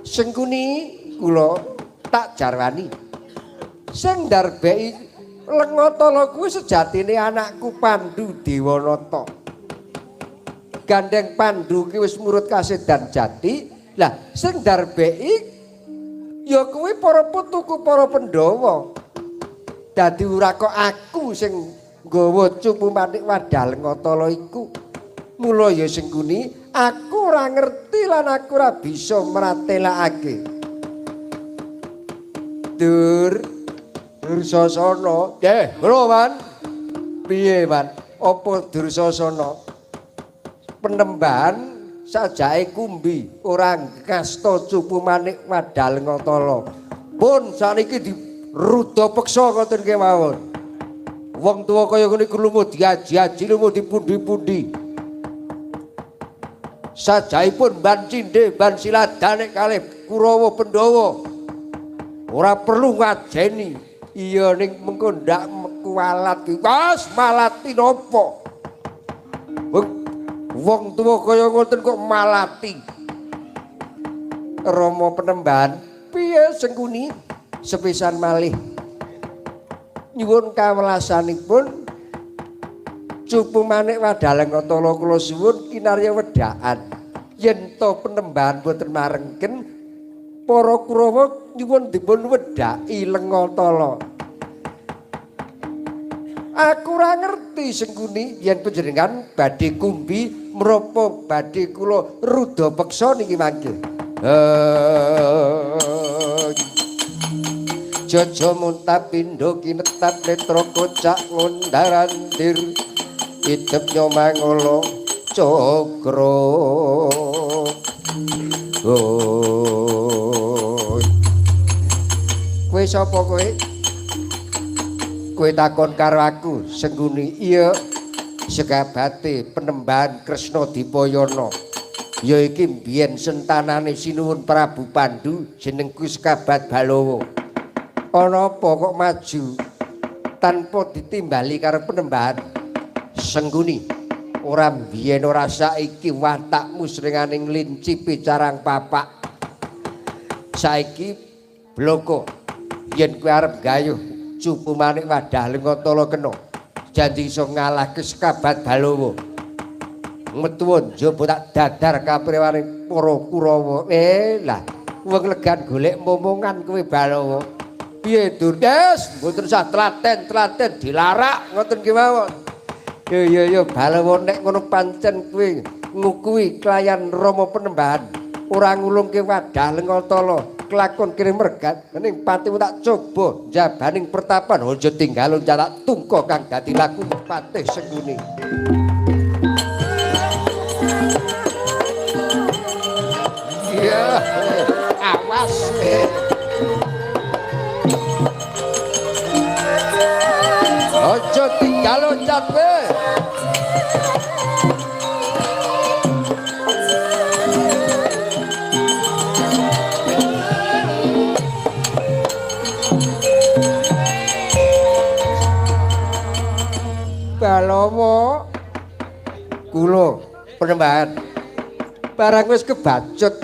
Sengkuni kula tak jarwani. Sing ndarbeki Lengatala kuwi sejatine anakku Pandu Dewanata. Gandeng Pandu ki wis murut kasedan jati. Lah sing ndarbeki ya kuwi para putuku para Pandhawa. Dadi ora kok aku sing nggawa cupu manik wadah Lengatala iku. Mula ya Sengkuni, aku ora ngerti lan aku ora bisa mratelakake. Dur Dursasana. Nggih, lho, Man. Piye, Man? Apa Dursasana? Penembahan sajake kumbi ora ngasta cupu manik wadah Lengatala. Pun saniki diruda peksa ngoten kemawon. Wong tuwa kaya ngene iku lumu diaji-aji lumu dipundi-pundi. Sajaipun ban cindhe ban siladane kalih Kurawa Pandhawa. Ora perlu ngajeni. Iya ning mengko ndak kualat ki. Wes malati napa? Wong tuwa kaya ngoten kok malati. Rama Penembahan, piye Sengkuni? Sepisan malih. Nyuwun kawelasanipun cupu manik wadah Lengatala kula suwun kinarya wedhakan. Yen to Penembahan boten marengken para Kurawa nyuwun dipun wedhaki Lengatala. Aku ora ngerti Sengkuni yen panjenengan badhe kumbi menapa badhe kula ruda peksa niki mangke. Jaja muntapindha kinetap netra kocak ngundarandir idep nyomangala cakra. Kowe sapa kowe? Kowe takon karo aku Sengkuni. Iya, sekabate Penembahan Kresna Dipayana. Ya iki mbiyen sentanane Sinuwun Prabu Pandu jenengku Sekabat Balawa. Ana apa kok maju tanpa ditimbali karo Penembahan? Sengkuni, ora mbiyen ora saiki watakmu sringane nglincipi carang papak. Saiki bloko yen kowe arep gayuh cupu manik wadah Lengatala kena. Janji iso ngalahke Sekabat Balawa. Metu njaba tak dadar kaprewane para Kurawa. Lah wong legan golek momongan kowe Balawa. Piye Dur? Yes, mboten usah telaten-telaten dilarak ngoten kemawon. Yo yo yo Balawa nek ngono pancen kowe ngukuhi kelayan Rama Penembahan. Ora ngulungke wadah Lengatala, kelakon kene mergat ning patimu tak coba njabaning pertapan aja tinggal tak tungko kang dadi laku patih Sengkuni. Iya, awas. Aja tinggal loncat kowe. Balawa kula Penembahan barang wis kebacut,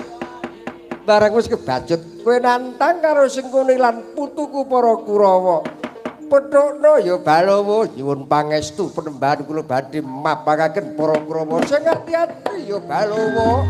barang wis kebacut kowe nantang karo Sengkuni lan putuku para Kurawa. Pethukno ya Balawa, nyuwun pangestu Penembahan kula badhe mapakaken para Kurawa. Sing ati-ati ya Balawa.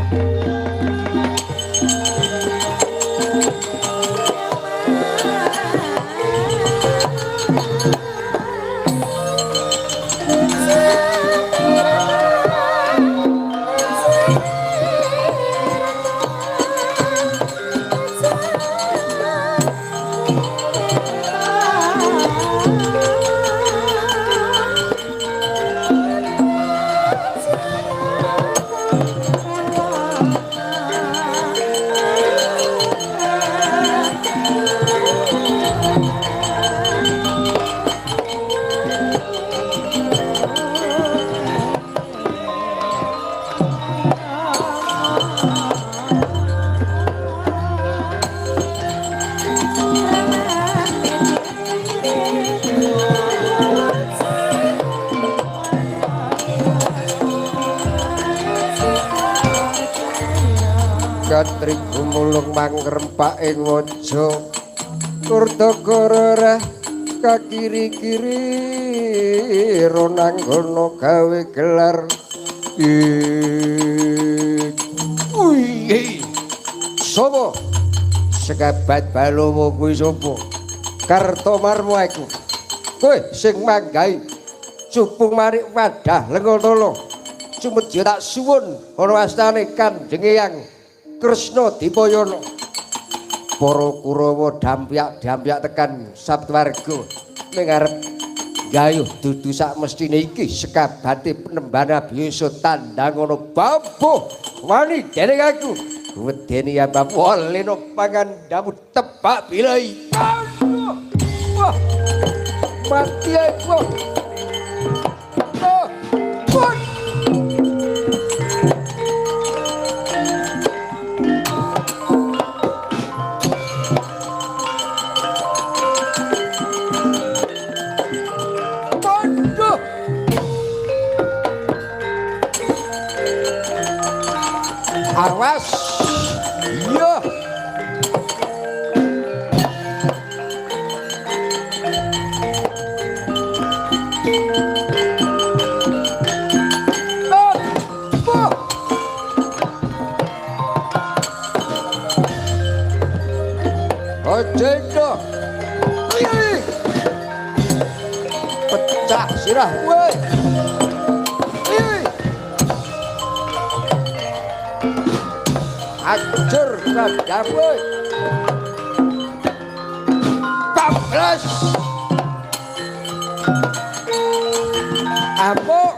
Ratri gumulung mangrempak ing waja Kurdagara kakiri-kiri ronanggana gawe gelar. Wih, sapa? Sekabat Balawa kuwi sapa? Kartomarma aku. Kowe sing manggahi cupung marik wadah Lengatala. Sumedya tak suwun ana astane Kanjeng Eyang Kresna Dipayana. Para Kurawa dampyak-dampyak tekan Saptwarga ning arep gayuh dudu sak mestine iki sekabate penemban abiyasa tandang ana babuh wani dening aku wedeni ya bapak leno pangandamu tepak bilai. Aduh, wah mati aku. Oh, wah. Awas. Iya. Pecah sirah kowe. Hancur dadamu. Bablas. Amuk.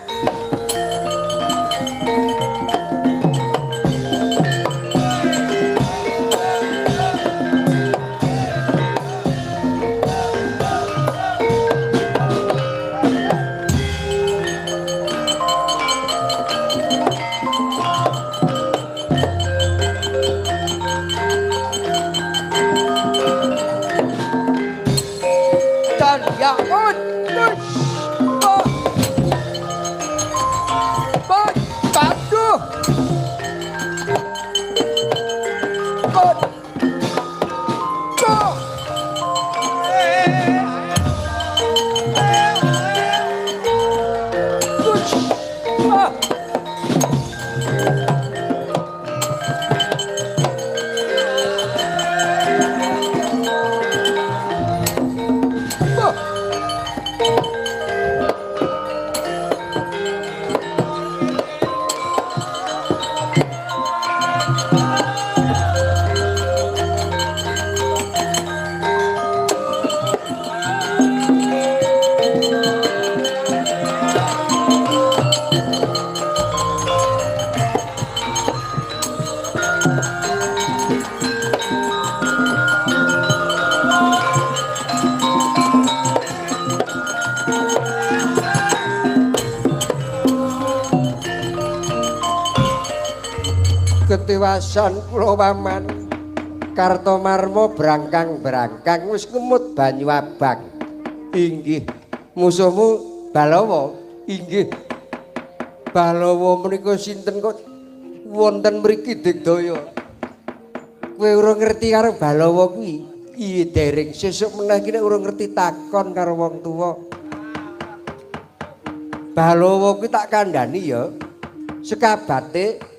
Ketiwasan kula paman Kartomarma brangkang-brangkang wis ngemut banyu abang. Inggih musuhmu Balawa. Inggih Balawa menika sinten kok wonten mriki Digdaya? Kowe ora ngerti karo Balawa kuwi? Iya dereng sesuk meneh iki nek ora ngerti takon karo wong tuwa. Balawa kuwi tak kandhani ya sekabate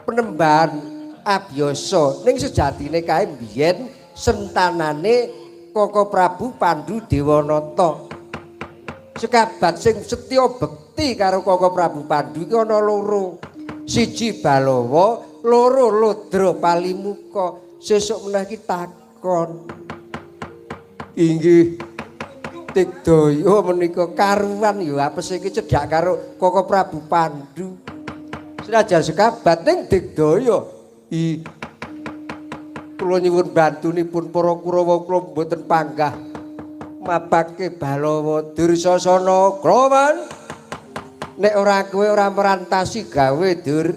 penembahan abiyasa ning sejatine kae biyen sentanane Koko Prabu Pandu Dewanata. Sekabat sing setya bekti karo Koko Prabu Pandu iki ana loro. Siji Balawa, loro Ludra Palimuka. Sesuk meneh iki takon. Inggih Digdaya menika karuan ya apes iki cedhak karo Koko Prabu Pandu. Senajan sekabat ning Digdaya i kula nyuwun bantunipun para Kurawa kula mboten panggah mapake Balawa Dursasana Kraman. Nek ora kowe ora merantasi gawe Dur.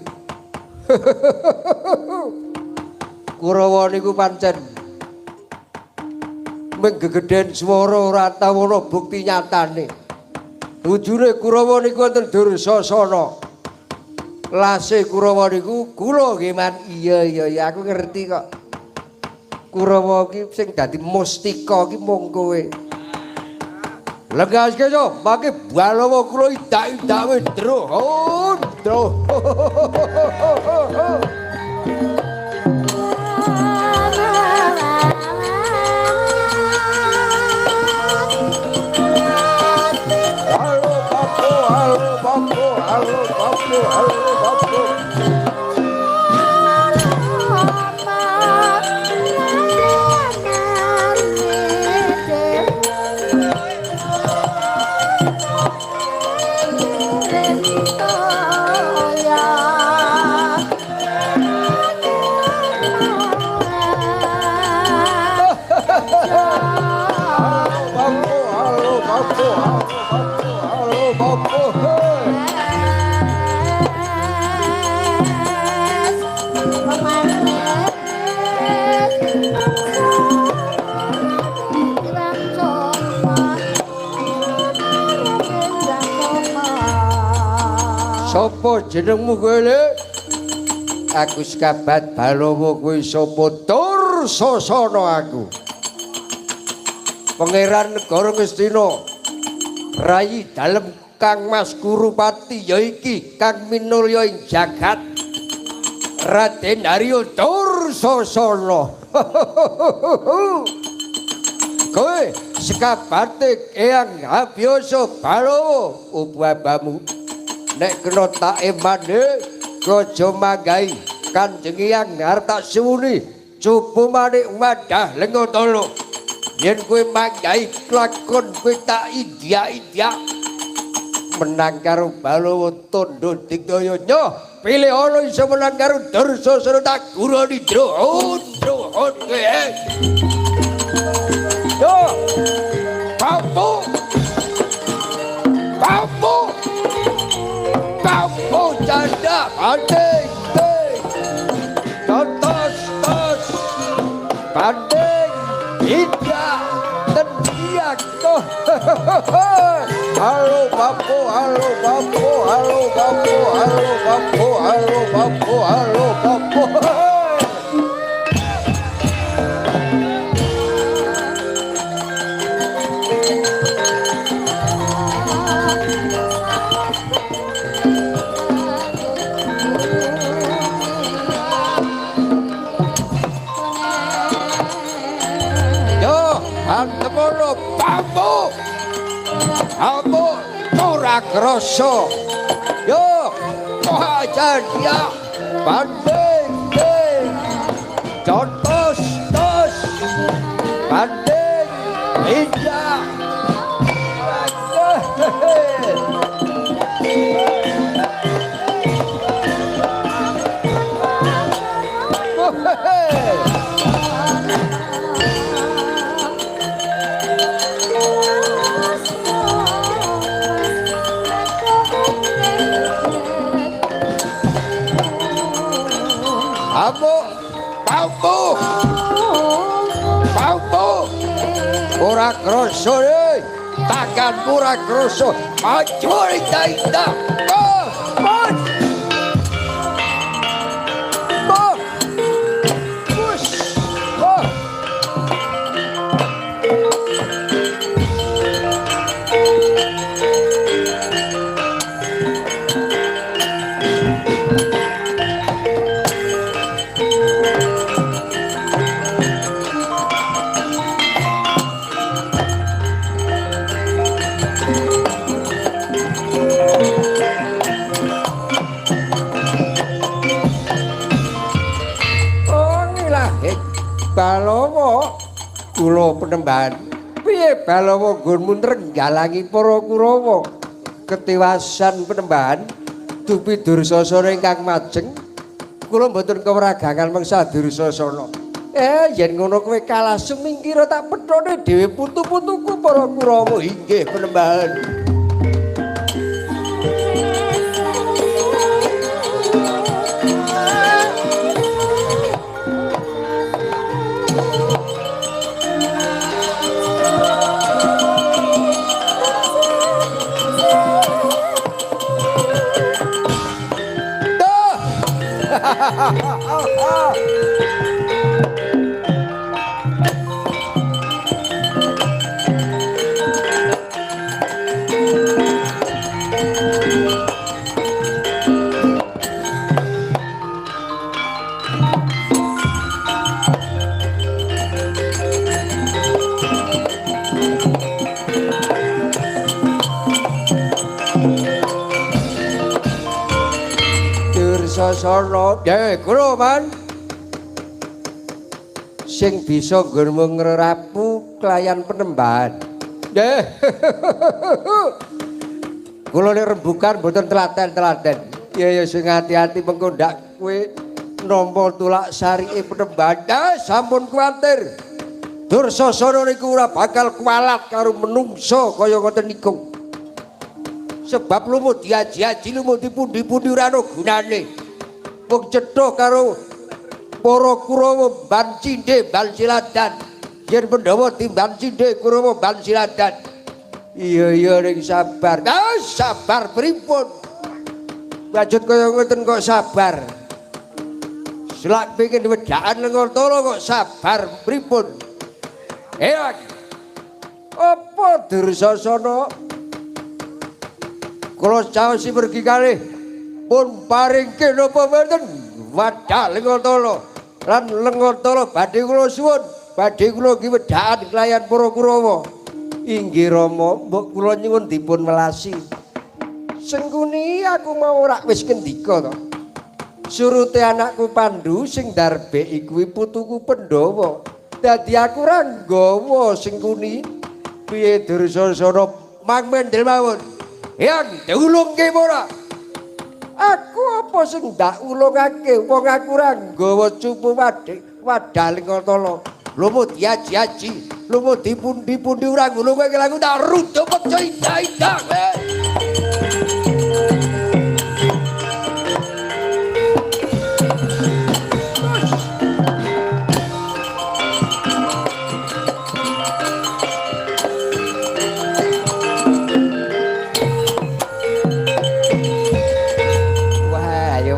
Kurawa niku pancen menggegeden swara ora tau ana bukti nyatane. Wujure Kurawa niku wonten Dursasana. Lase Kurawa niku kula nggih Man. Iya iya iya aku ngerti kok. Kurawa ki sing dadi mustika ki mung kowe. Legas keso, mangke Balawa kula idak-idak wis droh. Droh. Halo Bapo, halo Bapo, halo Bapo, halo Bapo. Bapo, halo Bapo, halo Bapo, halo Bapo. Sopo jenengmu kowe, Lek? Aku sekabat Balawa kowe sapa? Dursasana aku. Pangeran Negara Ngastina. Rayi dalem Kang Mas Kurupati ya iki kang minulya ing jagat. Raden Arya Dursasana. Kowe sekabate Eyang Abiyasa Balawa ubu-abamu. Nek kena tak emane aja manggahi Kanjeng Eyang arep tak suwuni cupu manik wadah lengatala. Yen kowe manggahi lakon kowe tak idyak-idyak menang karo Balawa tandha digdaya. Nyoh, pilih ana iso menang karo Dursasana tak gurani drohon drohon kowe. Yo. Papu. Papu. Papu janda banding ting. Totos tos. Banding tidak tendiak toh. Halo Bapu, halo Bapu, halo Bapu, halo Bapu, halo Bapu, halo Bapu. Yo, antemono bambu. Ambu ora krasa. Yo, aja dia banding ting. Contos tos. Banding indah. Ambu, bambu, bambu. Ora krasa e. Tanganmu ora krasa. Maju indah-indah. Oh, oh. Oh. Bus. Oh. Oh, ngilah Balawa kula penembahan. Piye Balawa nggonmu nrenggalangi para Kurawa? Ketiwasan penembahan dupi Dursasana ingkang majeng. Kula mboten kewragangan mangsa Dursasana. Yen ngono kowe kalah sumingkira tak pethone dhewe putu-putuku para Kurawa. Inggih penembahan. Dursasana, nggih kula man. Sing bisa nggonmu ngrerapu kelayan penembahan. Nggih. Kula nek rembukan mboten telaten-telaten. Ya ya sing ati-ati mengko ndak kowe nampa tulak sarike penembahan. Ah, sampun kuwatir. Dursasana niku ora bakal kualat karo menungso kaya ngoten niku. Sebab lumut diaji-aji lumut dipundi-pundi ora ana gunane. Wong cetha karo para Kurawa ban cindhe ban siladan. Yen Pandhawa timban cindhe Kurawa ban siladan. Iya iya ning sabar. Ah sabar pripun? Bajut kaya ngoten kok sabar. Selak pengin wedakan Lengontala kok sabar pripun? Eyang. Apa Dursasana? Kula caosi pergi kalih pun paringke napa mboten wadah Lengontala lan Lengontala badhe kula suwun badhe kula nggih wedhakan kelayan para Kurawa. Inggih Rama, mbok kula nyuwun dipun welasi. Sengkuni aku mau rak wis kendika to. Surute anakku Pandu sing darbeki kuwi putuku Pandhawa. Dadi aku ora nggawa Sengkuni. Piye Dursasana mang mendel mawon. Yang diulungke ora? Aku apa sing ndak ulungake wong aku ora nggawa cupu wadah Lengontala. Lumu diaji-aji, lumu dipundi-pundi ora ngulungake aku tak ruduk peksa indah-indah.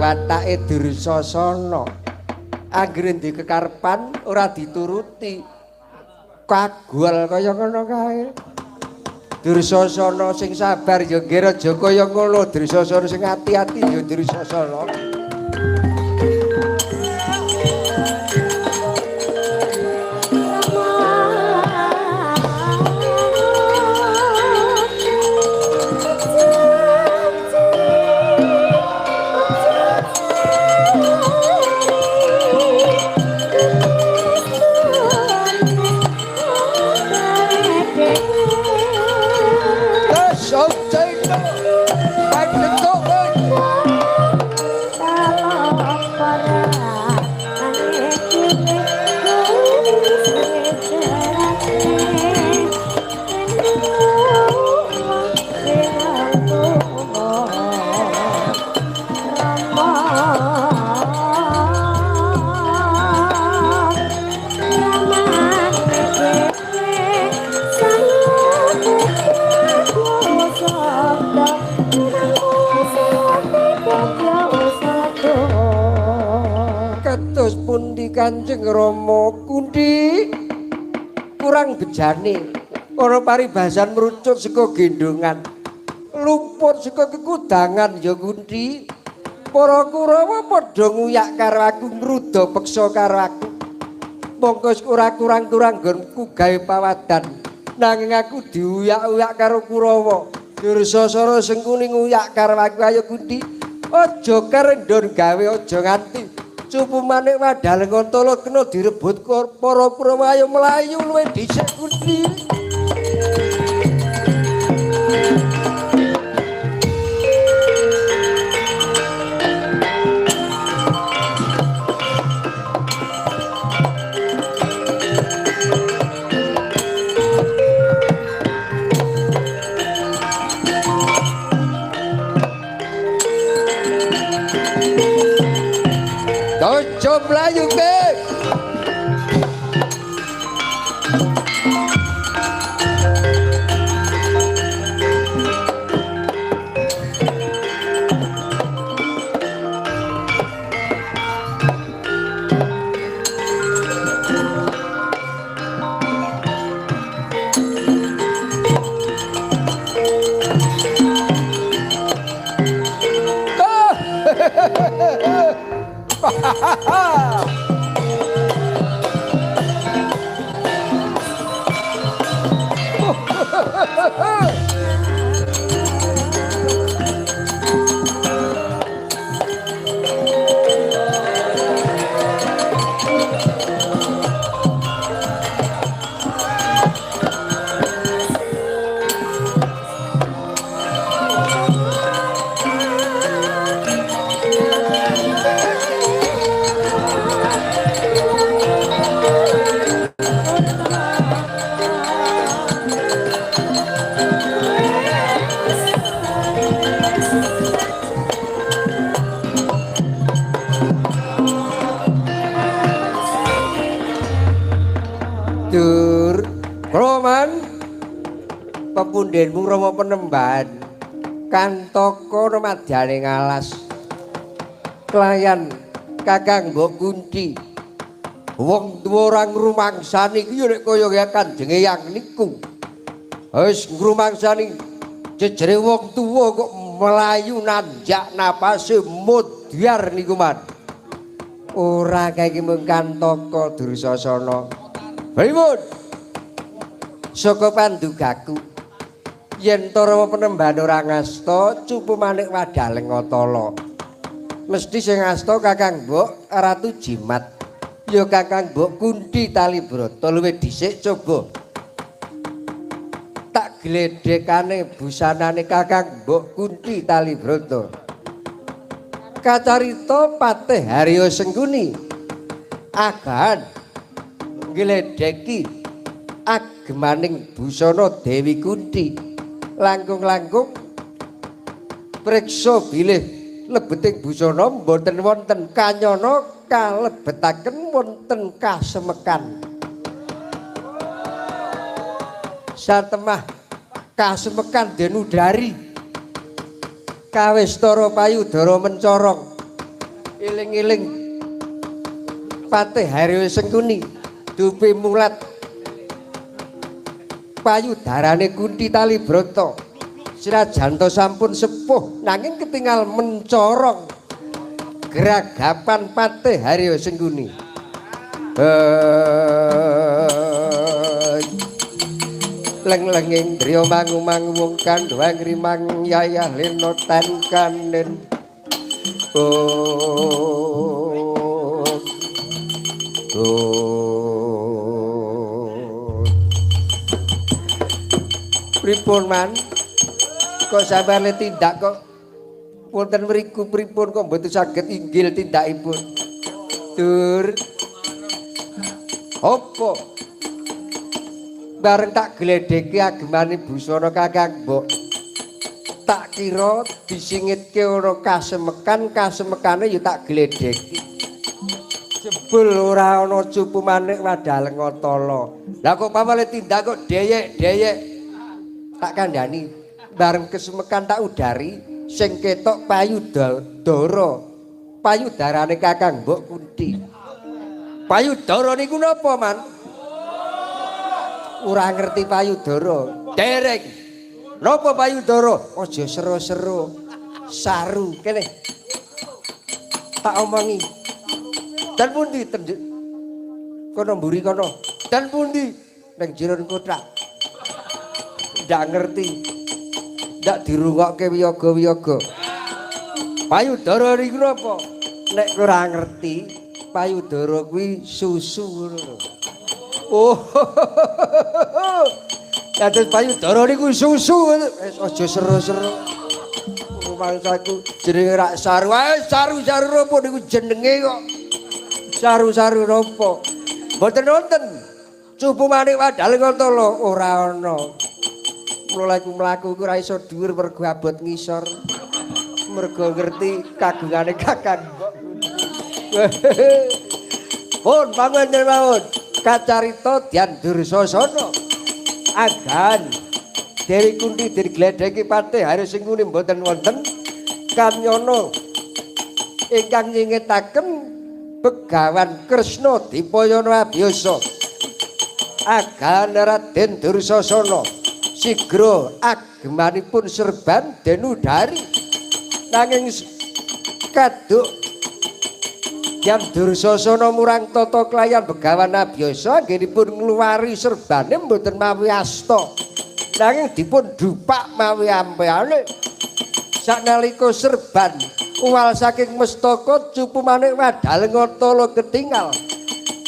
Watake Dursasana anggere ndek kekarepan ora dituruti kagol kaya ngono kae. Dursasana sing sabar ya nggih aja kaya ngono. Dursasana sing ati-ati ya Dursasana. Kados pundi Kanjeng Rama Kunthi kurang bejane ana paribasan merucut saka gendongan luput saka kekudangan ya Kunthi. Para Kurawa padha nguyak karo aku ngruda peksa karo aku. Mongko ora kurang-kurang nggonku gawe pawadan nanging aku diuyak-uyak karo Kurawa. Dursasana Sengkuni nguyak karo aku, ayo Kunthi aja kerendon gawe aja nganti cupu manik wadah Lengontala kena direbut para Kurawa, ayo mlayu luwih dhisik Kunthi. Ojo mlayu ke. Dur, Roman pepundhenmu Rama Penembahan kantaka remadyane ngalas kelayan Kakang Mbok Kunthi. Wong tuwa ora ngrumangsani iki ya nek kaya Kanjeng Eyang niku. Wis ngrumangsani jejere wong tuwa kok melayu nanjak napase mudyar niku man. Ora kae iki mung kantaka Dursasana. Pripun? Saka pandugaku yen to Rama Penembahan ora ngasta cupu manik wadaleng Atala. Mesti sing ngasta Kakang Mbok Ratu Jimat. Ya Kakang Mbok Kunthi Talibrata luwih dhisik coba tak gledhekane busanane Kakang Mbok Kunthi Talibrata. Kacarita Patih Harya Sengkuni agahan gledheki agemaning busana Dewi Kunthi. Langkung-langkung priksa bilih lebeting busana mboten wonten kanyana kalebetaken wonten kasemekan. Satemah kasemekan denudari kawistara payudara mencorong. Eling-eling Patih Harya Sengkuni dupe mulat payudarane Kunthi Talibrata. Senajan to sampun sepuh nanging ketinggal mencorong geragapan Patih Harya Sengkuni. Leng-lenging driya mangu-mangu wong kandhawang rimang yayah lena tan kanen. Oh. Oh. Pripun man? Kok sampeyan le tindak kok wonten mriku pripun kok mboten saged inggil tindakipun? Dur. Apa? Bareng tak gledheke agemane busana Kakang Mbok. Tak kira disingitke ora kasemekan, kasemekane ya tak gledheki. Jebul ora ana cupu manik wadaleng Atala. Lah kok pamale tindak kok deyek-deyek. Tak kandhani bareng kesemekan tak udari sing ketok payudara. Payudarane Kakang Mbok Kunthi. Payudara niku napa, Man? Ora ngerti payudara. Dereng. Napa payudara? Aja seru-seru. Saru kene. Tak omongi. Dan pundi ten kono mburi kono. Dan pundi ning jero kothak. Ndak ngerti. Ndak dirungokke wiyaga-wiyaga. Payudara niku napa? Nek ora ngerti, payudara kuwi susu ngono lho. Oh. Dados payudara niku susu wis aja seru-seru. Rumangsaku jenenge rak saru. Ae saru-saru napa niku jenenge kok. Saru-saru napa? Mboten wonten. Cupu manik wadaleng Atala ora ana. Mula aku mlaku iku ora iso dhuwur mergo abot ngisor. Mergo ngerti kagungane Kakang Mbok. Pun panjenengan mawon. Kacarita Dyan Dursasana. Agan Dewi Kunthi digledheki Patih Harya Sengkuni mboten wonten kanyana ingkang nyingetaken Begawan Kresna Dipayana abiyasa. Agan Raden Dursasana sigra agemanipun serban denudari. Nanging kaduk Dyan Dursasana murang tata klayan Begawan abiyasa anggenipun ngluwari serbane mboten mawi asta. Nanging dipun dupak mawi ampeyane. Saknalika serban uwal saking mestaka cupu manik wadaleng Atala ketingal.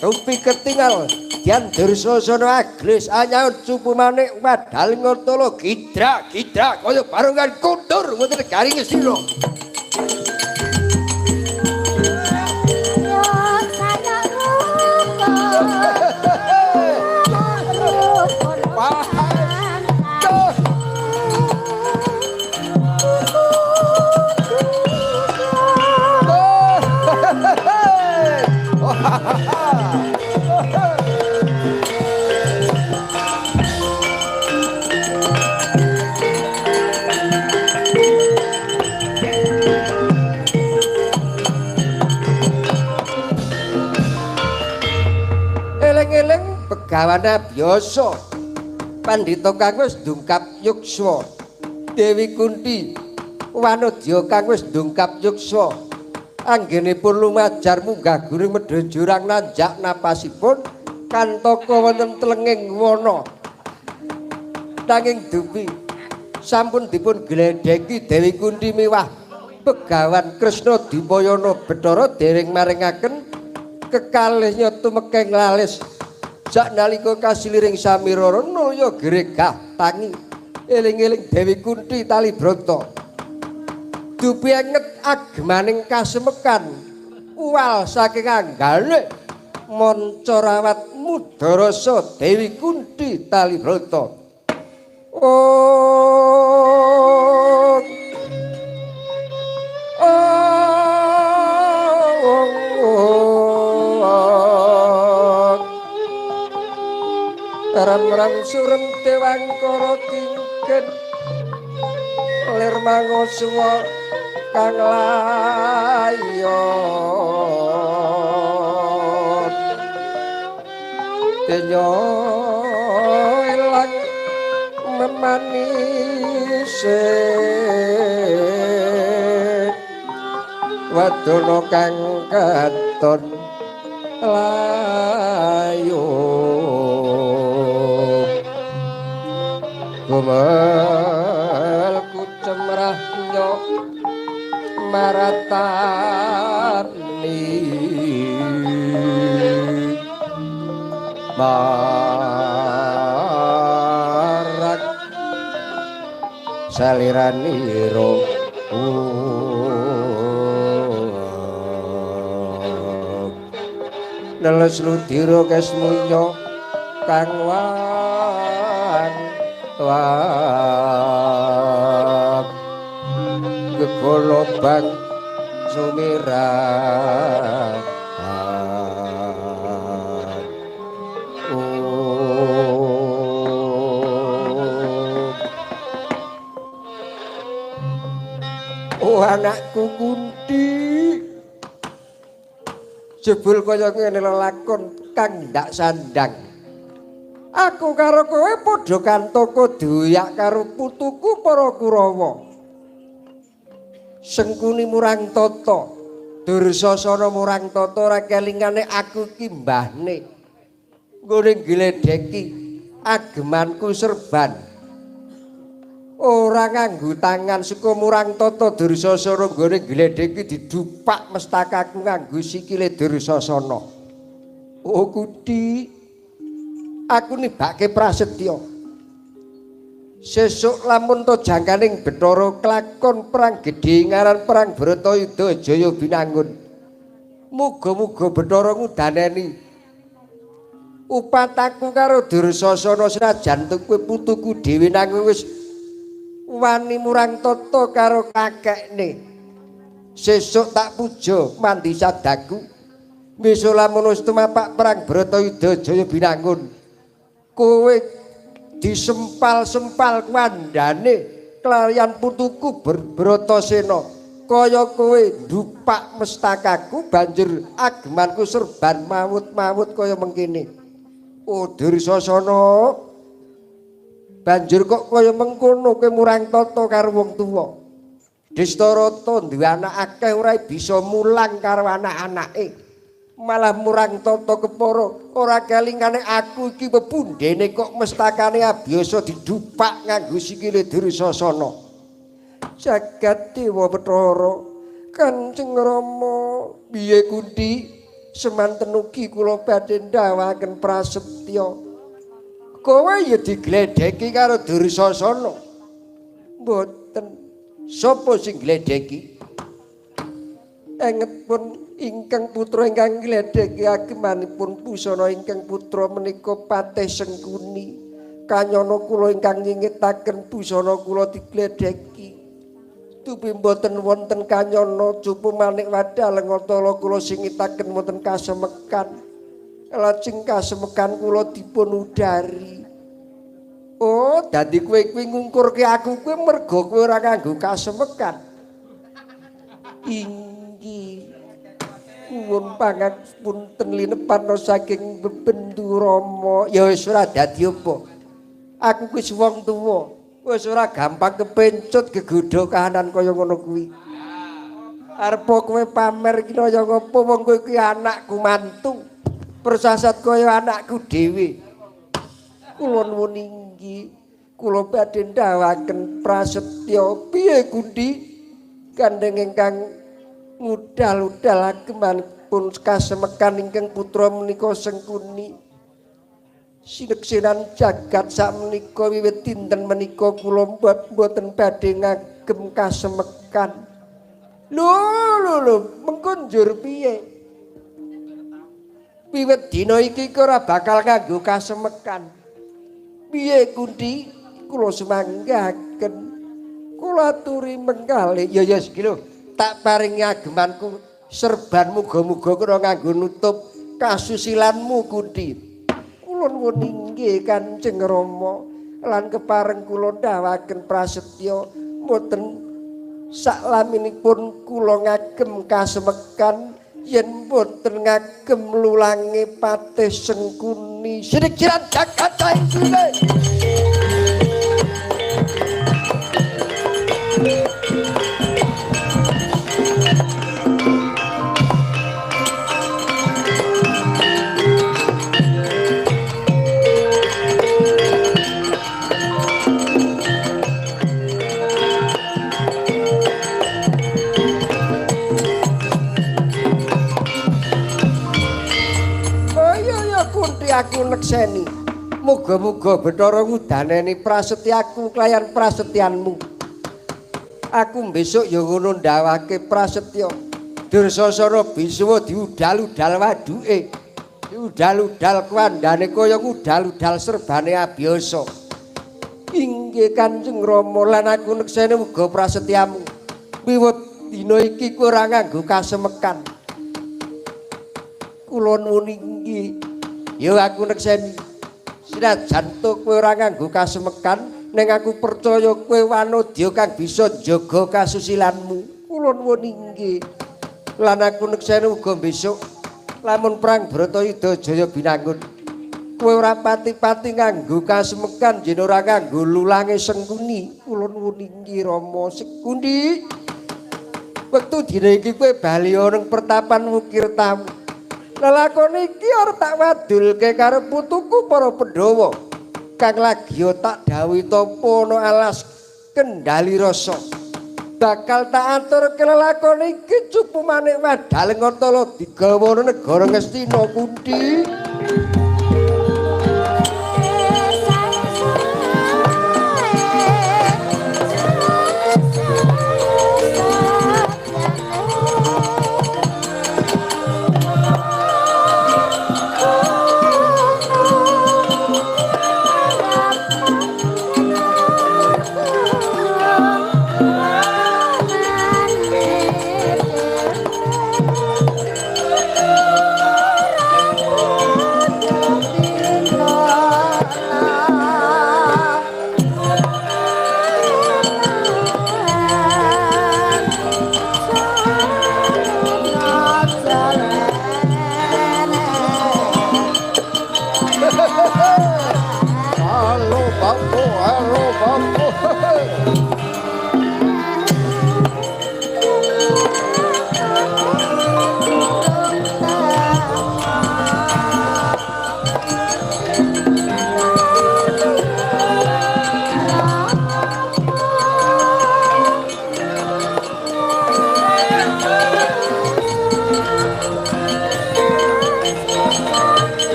Tupi ketingal Dyan Dursasana aglis anyaut cupu manik wadaleng Atala gidrak gidrak kaya barongan kundur wonten garinge sira. Eling-eling begawan Abiyasa. Pandhita kang wis ndungkap yukswa. Dewi Kunti wanodya kang wis ndungkap yukswa. Anggenipun lumajar munggah gunung medha jurang nanjak napasipun kantaka wonten tlenging wana. Nanging dupi sampun dipun gledheki Dewi Kunti miwah Begawan Kresna Dipayana Bathara dereng maringaken kekalihnya tumekeng lalis. Jak nalika kasiliring samirara nulya gregah tangi eling-eling Dewi Kunti Talibrata. Dupi anget agemaning kasemekan uwal saking anggane manca rawat mudarasa Dewi Kunti Talibrata. Oh, ram-ram surem dewangkara kingken lir mangosuwa kang layon denyo ilang memanise wadana kang katon layu gumel kucemrahnya maratani marak saliranira neles ludira kesmunya kang wan wak gegolobang sumirah. Oh anakku Kunti, jebul kaya ngene lelakon kang ndak sandang. Aku karo kowe padha kantaka doyak karo putuku para Kurawa. Sengkuni murang tata, Dursasana murang tata ora kelingane aku iki mbahne. Nggone gledheki agemanku serban. Ora nganggo tangan saka murang tata Dursasana nggone gledheki didupak mestakaku nganggo sikile Dursasana. Oh Kunti, aku nibake prasetya. Sesuk lamun to jangkaning Bathara kelakon perang gedhe ngaran perang Bharatayuda Jaya Binangun. Muga-muga Bathara ngudaneni upataku karo Dursasana senajan kowe putuku dhewe nanging wis wani murang tata karo kakekne. Sesuk tak puja mandi sadaku. Besok lamun wis tumapak perang Bharatayuda Jaya Binangun, kowe disempal-sempal kuandane kelayan putuku Bratasena kaya kowe ndupak mestakaku banjur agemanku serban mawut-mawut kaya mengkene. Oh Dursasana, banjur kok kaya mengkono kowe murang tata karo wong tuwa. Destarata duwe anak akeh ora bisa mulang karo anak-anake. Malah murang tata kepara ora kelingane aku iki pepundhene kok mestakane abiyasa didupak nganggo sikile Dursasana. Jagat Dewa Bathara Kanjeng Rama, piye Kunti semanten ugi kula badhe ndawaken prasetya. Kowe ya digledheki karo Dursasana. Mboten. Sapa sing gledheki? Enget pun ingkang putra ingkang ngledheki agemanipun pusana ingkang putra menika Patih Sengkuni. Kanyana kula ingkang nyingitaken busana kula digledheki. Dupi mboten wonten kanyana cupu manik wadah lengatala kula singitaken wonten kasemekan. Lajeng kasemekan kula dipun udari. Oh, dadi kowe kuwi ngungkurke aku kuwi merga kowe ora nganggo kasemekan. Inggih. Nyuwun pangapunten linepan saking bebendu Rama. Ya wis ora dadi apa. Aku wis wong tuwa, wis ora gampang kepencut gegodha kahanan kaya ngono kuwi. Arepa kowe pamer iki kaya ngopo wong kowe iki anakku mantu. Persasat kaya anakku dhewe. Kula nuwun inggih, kula badhe ndhawaken prasetya. Piye Gundi? Gandeng ingkang ngudal-udal agemanipun kasemekan ingkang putra menika Sengkuni. Sineksenan jagat sakmenika wiwit dinten menika kula mboten badhe ngagem kasemekan. Lho lho lho, mengko njur piye? Wiwit dina iki ora bakal nganggo kasemekan. Piye Gundi? Kula semanggaken. Kula aturi mengkalih. Ya ya iki lho, tak paringi agemanku serban muga-muga kena nganggo nutup kasusilanmu Gundi. Kula nuwun inggih Kanjeng Rama lan kepareng kula ndhawaken prasetya mboten saklaminipun kula ngagem kasemekan yen mboten ngagem lulange Patih Sengkuni. Sinikiran jagat saisine. Aku nekseni. Muga-muga Bathara ngudaneni prasetyaku kelayan prasetyanmu. Aku besok ya ngono ndawake prasetya. Dursasana Biswa diudal-udal waduke. Diudal-udal kuwandane kaya ngudal-udal serbane abiyasa. Inggih Kanjeng Rama lan aku nekseni uga prasetyamu. Wiwit dina iki kowe ora nganggo kasemekan. Kula nuwun inggih. Ya aku nekseni. Senajan to kowe ora nganggo kasemekan, ning aku percaya kowe wanodya kang bisa njaga kasusilanmu. Kula nuwun inggih. Lan aku nekseni uga besok lamun perang Bratayuda Jaya binangun, kowe ora pati-pati nganggo kasemekan yen ora nganggo lulange Sengkuni. Kula nuwun inggih Rama. Sekundi. Wektu dina iki kowe bali ana pertapan Wukir Tawu. Lelakon iki ora tak wadulke karo putuku para Pandhawa kang lagi tak dawuhi tapa ana alas kendali rasa. Bakal tak aturke lelakon iki cupu manik wadal Ngatala digawa negara Ngastina Kundi.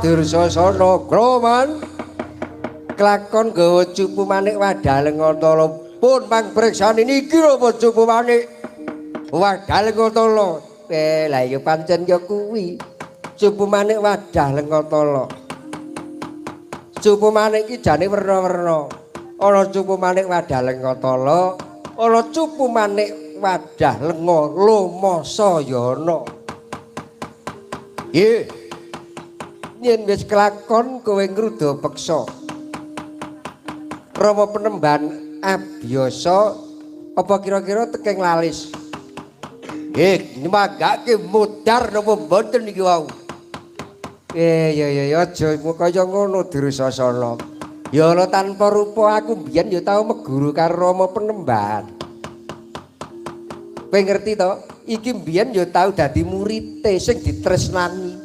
Dursasana kroman kelakon gawa cupu manik wadal Ngatala pun pangpreksane niki napa cupu manik wadal Ngatala. Lah ya pancen ya kuwi cupu manik wadah Ngatala. Cupu manik iki jane werna-werna. Ana cupu manik wadah Ngatala, ana cupu manik titik wadah lenga lomasayana. Nggih. Yen wis kelakon kowe ngruda peksa. Rama Penemban abiyasa apa kira-kira tekeng lalis? Nggih, nyemanggake mudhar napa mboten iki wau? Ya ya ya aja kaya ngono Dursasana. Ya ana tanpa rupa aku mbiyen ya tau meguru karo Rama Penemban. Kowe ngerti to? Iki mbiyen ya tau dadi murite sing ditresnani.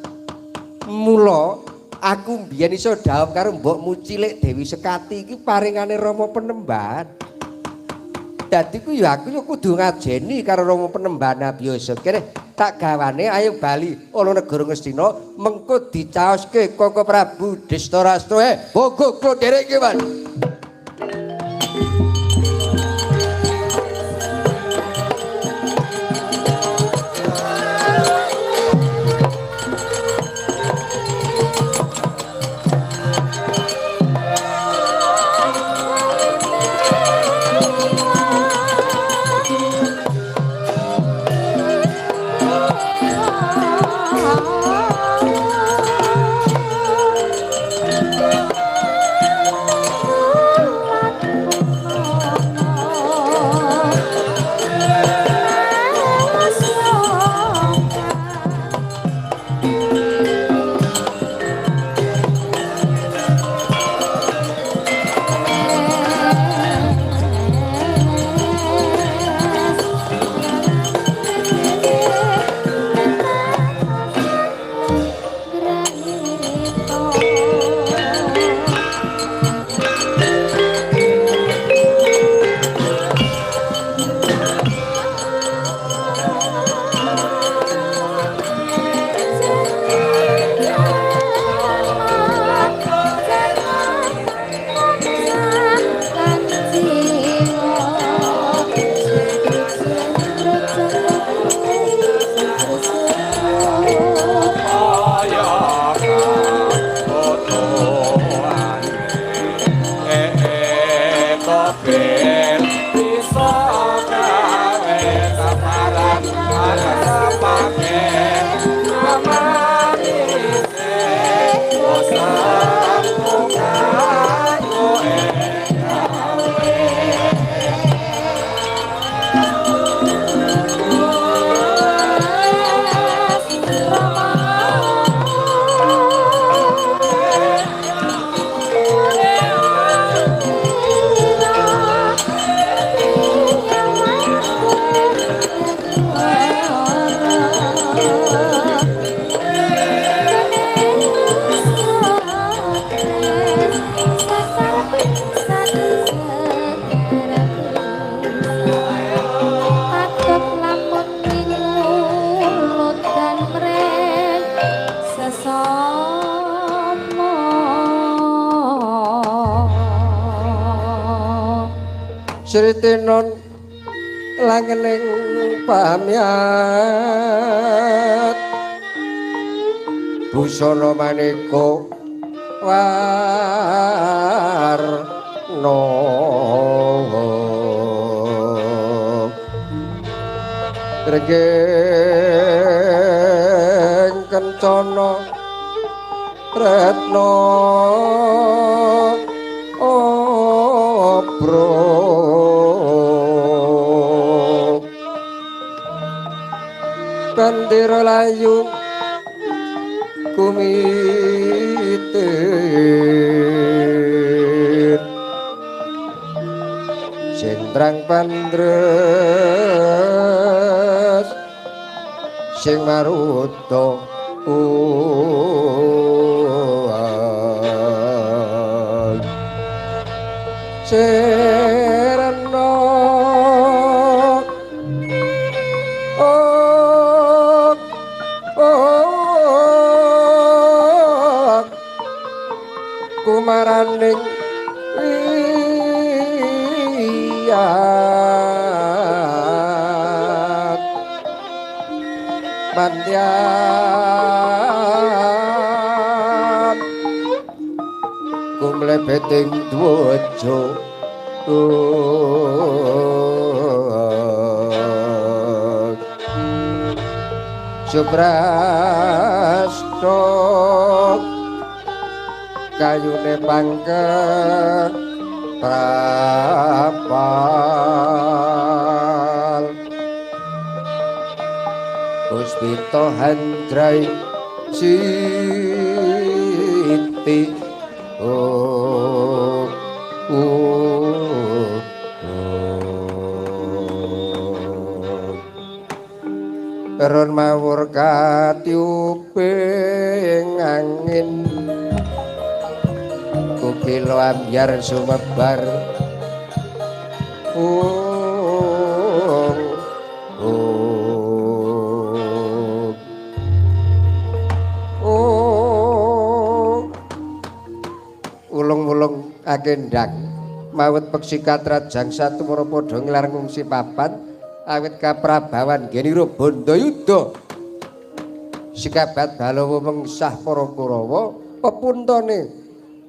Mula aku mbiyen iso dhawuh karo mbokmu cilik Dewi Sekati iki paringane Rama Penemban. Dadi ku ya aku ya kudu ngajeni karo Rama Penemban abiyasa. Kene tak gawane ayo bali ana negara Ngastina mengko dicaoske Koko Prabu Destarastra. Monggo kula ndereke, Mas. Sritenon langening pamyat busana maneka warna Renging kencana retna obro Kandira layu kumitir Sendrang pandres sing maruta Serena kumaraning wiyat mandyan kumlebeting dwaja. Suprasto kayune pangke prapal Puspita Handrai Siti oh oh Ron mawur katiuping angin kukila ambyar sumebar ung ung ung ulung-ulung akendang mawet peksi katrajang satumara padha nglar ngungsi papan awit kaprabawan genira Bandayuda sikabat Balawa mengsah para Kurawa pepuntane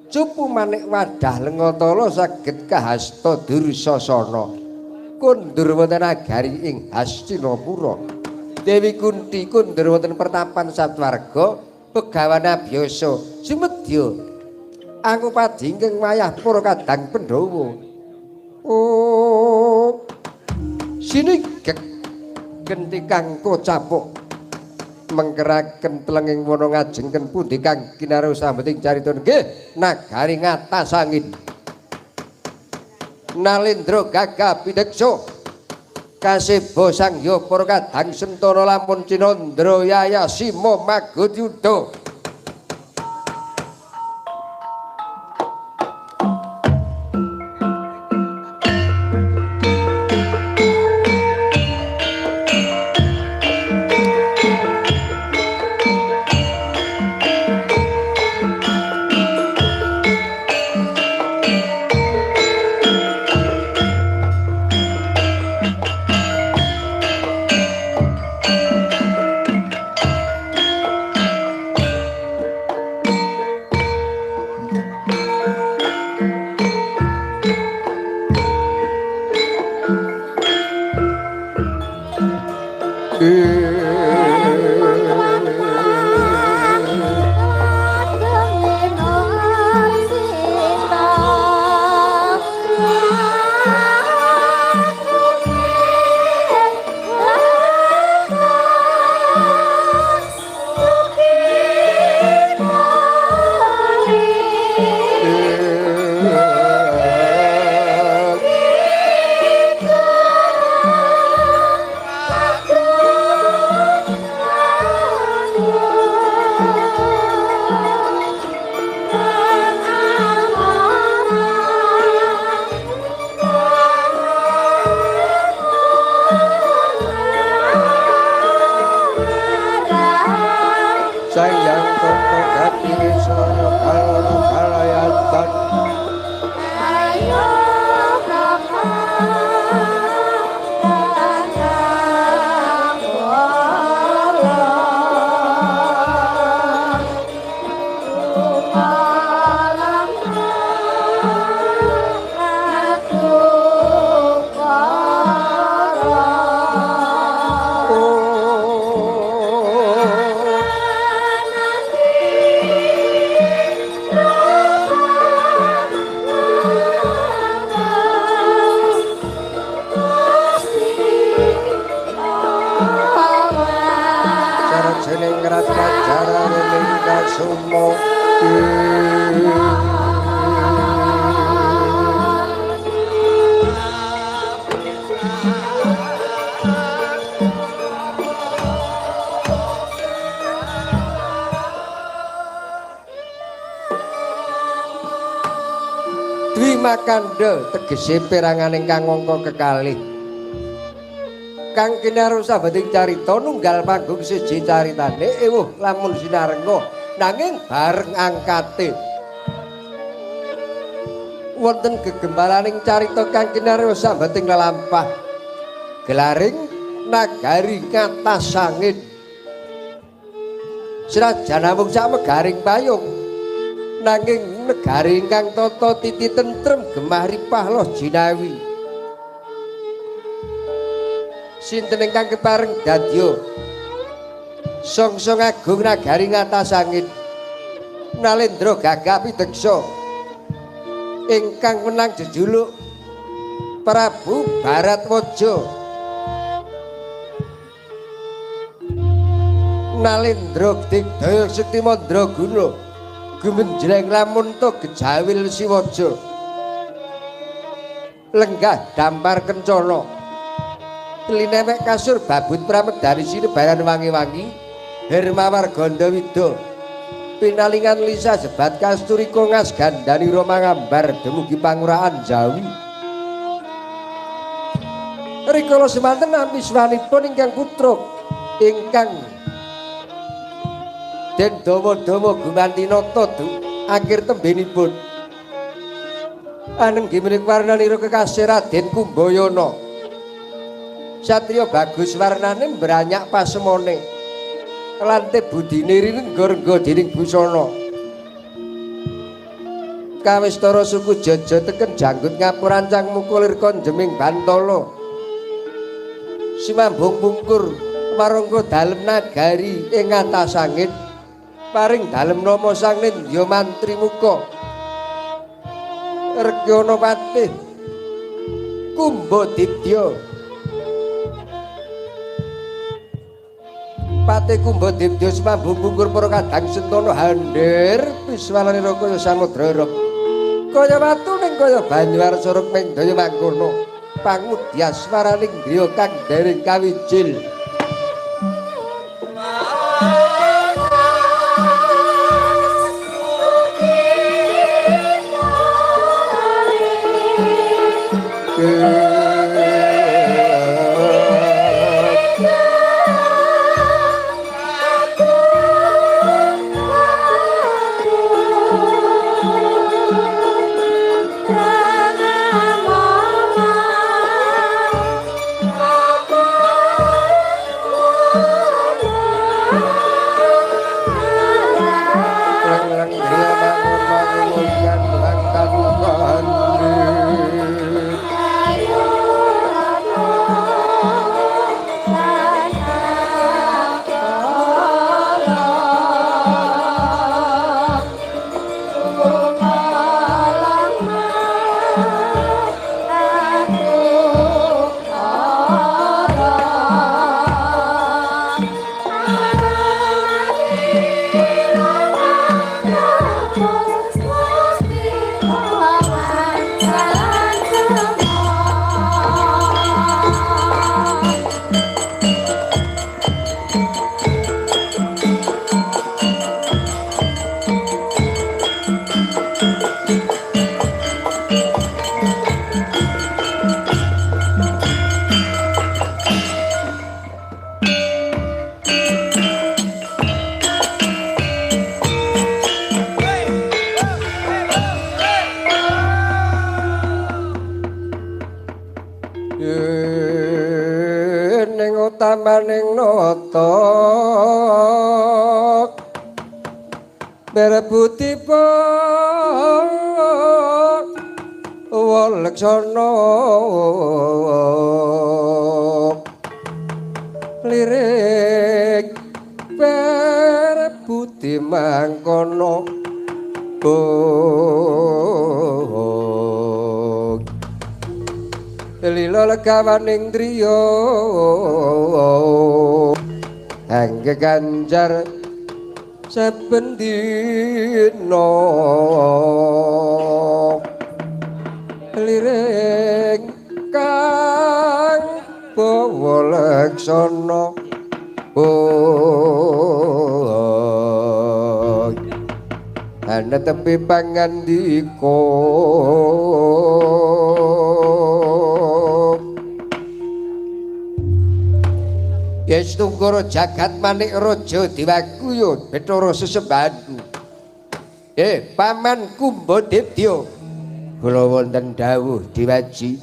cupu manik wadah lengatala saged kahasta Dursasana kundur wonten nagari ing Hastinapura. Dewi Kunti kundur wonten pertapan Satwarga begawan abiyasa sumedya angupadi ingkang wayah para kadang Pandhawa. Oh sinigek genti kang kocapuk mengkeraken telenging wana ngajengken pundi kang kinaruh sambeting carita nggih nagari ngatasangin Nalendra gagah pideksa kaseba sangya para kadang sentana lamun cinandra yaya sima magudyuda. Kandha tegese perangan ingkang angka kekalih kang kinaruh sabeting carita nunggal panggung siji caritane ewuh lamun sinarenga nanging bareng angkate wonten gegembalaning carita kang kinaruh sambeting lelampah gelaring nagari ngatasangin senajan namung samegaring payung nanging negari ingkang tata titi tentrem gemah ripah loh jinawi. Sinten ingkang kepareng dadya Songsong agung nagari ngatas angin. Nalendra gagah pideksa ingkang menang jejuluk Prabu Bharatwaja. Nalendra digdaya sekti mandraguna gumenjleng lamunta gejawil siwaja. Lenggah dampar kencana. Linemek kasur babut pramedari sinebaran wangi-wangi Hermawar Gandawida. Pinalingan lisa jebat kasturi kongas gandani roma ngambar dumugi panguraan Jawi. Rikala semanten nampi swanipun ingkang putra ingkang den dawa-dawa gumanti nata akhir tembenipun. Anenggi menika warnanira kekasih Raden Kumbayana. Satriya bagus warnane mbranyak pasemone. Lante budine rinengga-rengga dening busana. Kawistara suku Jaja teken janggut ngapurancang mukulir konjeming bantala. Simambung pungkur warangka dalem nagari ing atas angin paring dalem nama sang nindya mantri muka. Rekyana patih Kumbadibdya. Patih Kumbadibdya simambung pungkur para kadang sentana handir piswalanira kaya samudra rep. Kaya watu ning kaya banyu arsa rukming daya mangkono. Pangudyaswaraning griya kang dereng kawijil. Utamaning nata berebutipun waleksana lirik berebuti mangkono lila legawaning driya angge ganjar saben dina lirik kang bawa leksana ana tepi pangandika. Yes tunggara jagat manik raja diwakuya Bathara sesembahanku. Paman Kumbadibdya kula wonten dawuh diwaji.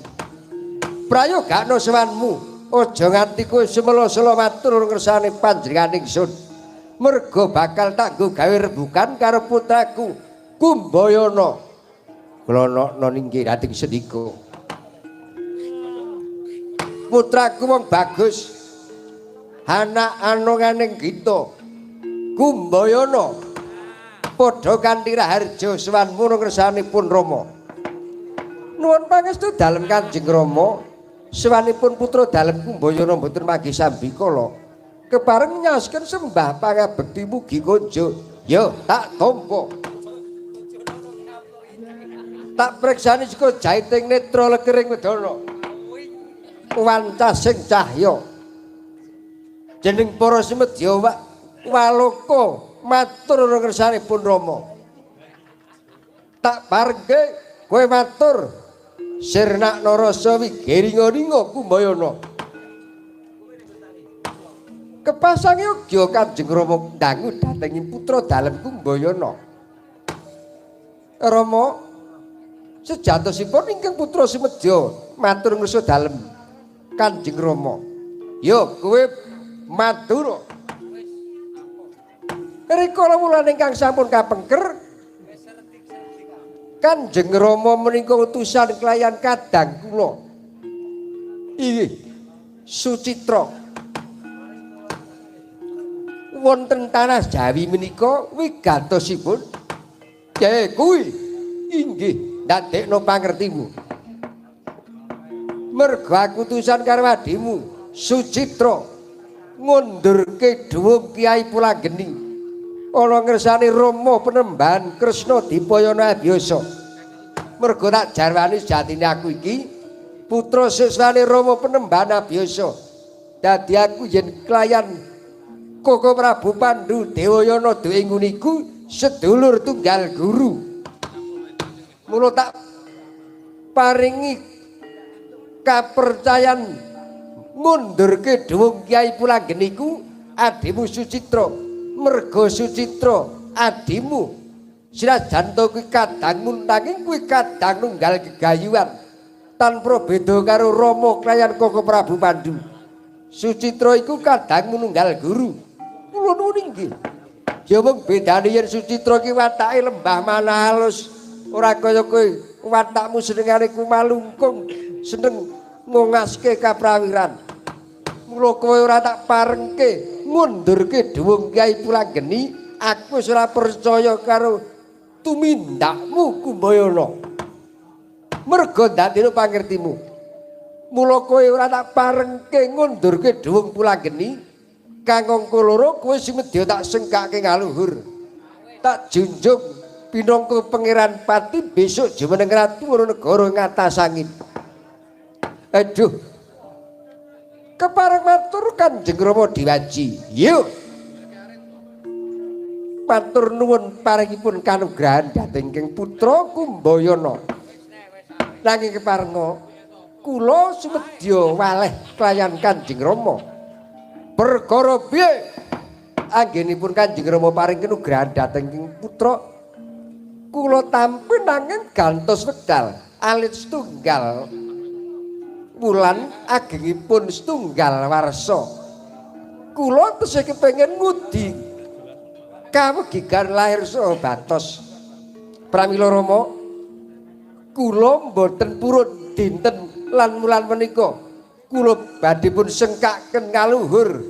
Prayogakno sowanmu, aja nganti kowe sumela-sela matur ngersane panjenengan ingsun. Merga bakal tak nggo gawe rembugan karo putraku Kumbayana. Kula nokno inggih rating sendika. Putraku wong bagus. Anak anonganing Gita Kumbayana padha kanthi raharja sowan murung ngersanipun Rama. Nuwun pangestu dalem Kanjeng Rama, sowanipun putra dalem Kumbayana mboten manggih sambikala. Kepareng nyaosken sembah pangabekti mugi konjuk. Yo tak tampa. Tak preksani saka jaiting netra lekering wedana. Wancasing cahya. Jeneng para semedya waloka matur ngersanipun Rama. Tak parengke kowe matur sirnakna rasa wigeringa-ringa Kumbayana. Kepasang yoga Kanjeng Rama dangu dhateng putra dalem Kumbayana. Rama, sejatosipun ingkang putra semedya matur ngersa dalem Kanjeng Rama. Yo kowe matur. Rikala wulan ingkang sampun kapengker, Kanjeng Rama menika utusan kelayan kadang kula. Inggih Sucitra. Wonten tanah Jawi menika wigatosipun kuwi inggih ndadekno pangertimu. Mergo aku utusan karo adhimu Sucitra ngundurke dhuwung Kyai Pulanggeni ana ngersane Rama Penembahan Kresna Dipayana Abiyasa. Mergo tak jarwani sejatine aku iki putra siswane Rama Penembahan Abiyasa. Dadi aku yen kelayan Koko Prabu Pandu Dewayana duwe nguniku sedulur tunggal guru. Mula tak paringi kapercayan ngundurke dhuwung Kyai Pulanggeni iku adhimu Sucitra. Mergo Sucitra adhimu sinajan to kuwi kadang nanging kuwi kadang nunggal gegayuhan tanpa beda karo Rama kelayan Koko Prabu Pandu. Sucitra iku kadang nunggal guru. Kula nuwun inggih. Ya mung bedane yen Sucitra ki watake lembah manah halus, ora kaya kowe watakmu senengane kumalungkung, seneng ngongaske kaprawiran. Mula kowe ora tak parengke ngundurke dhuwung Kyai Pulanggeni, aku wis ora percaya karo tumindakmu Kumbayana. Mergo ndadekno pangertimu. Mula kowe ora tak parengke ngundurke dhuwung Pulanggeni, kang angka loro kowe sumedya tak sengkake ngaluhur. Tak junjung pinangka Pangeran Pati besok jumeneng ratu ana negara ngatas angin. Aduh. Kepareng matur Kanjeng Rama Dewaji. Yuk. Matur nuwun paringipun kanugrahan dhateng ingkang putra Kumbayana. Nanging keparenga kula sumedya waleh kelayan Kanjeng Rama. Perkara piye anggenipun Kanjeng Rama paring kanugrahan dhateng ingkang putra kula tampi nanging gantos wekdal alit setunggal wulan agengipun setunggal warsa. Kula tesih kepengin ngudi kawegigan lahir saha batos. Pramila Rama, kula mboten purun dinten lan wulan menika kula badhe pun sengkaken ngaluhur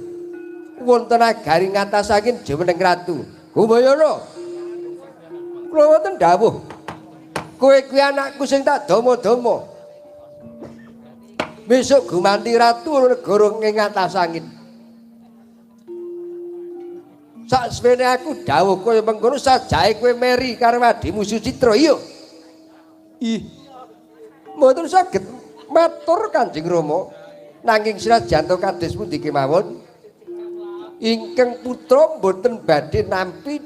wonten nagari ngatas angin jumeneng ratu. Kumbayana, kula wonten dawuh, kowe kuwi anakku sing tak dama-dama. Besok gumanti ratu negara ing ngatas angin. Sakswene aku dawuh kaya mengkono sajae kowe meri karo adhimu Sucitra. Iya. Ih. Mboten saged matur Kanjeng Rama. Nanging senajan to kados pundi kemawon ingkang putra mboten badhe nampi